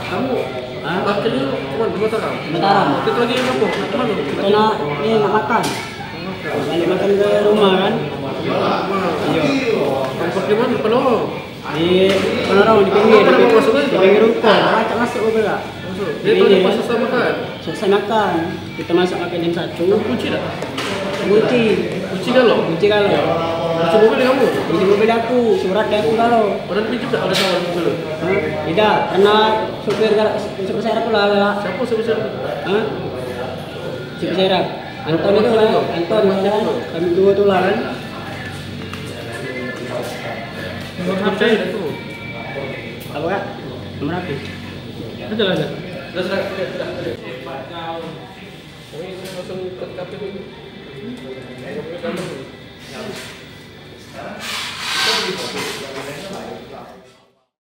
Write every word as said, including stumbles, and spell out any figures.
Kamu, hah? Parkir dulu, kemana? Di Mataram? Mataram. Kita lagi ke mana? Kita nak, ni nak makan. Balik makan ke rumah kan? Iya. Tempat di mana? Depan orang? Di depan orang, di pinggir. Kenapa masuk kan? Di pinggir ruko. Macam masuk ke belakang. Masuk. Dia tahu dia pas selesai makan. Selesai makan. Kita masak makan jam satu. Kamu kunci tak? Kunci. Kunci kalau? Kunci kalau. Kunci mobil kamu? Kunci mobil aku, surat dari aku kalau. Pernah dipinjam tak oleh kawan dulu? Hah? Tidak, karena supir, supir saya aku lah, lah. Siapa supir saya? Hah? Supir saya. Anton itu kan? Anton kan? Kami dua tu lah kan? Nomor H P. Apa, Kak? Nomor H P. Ada lah, ada. Sudah, sudah, sudah, sudah. Kami langsung ke kafe dulu.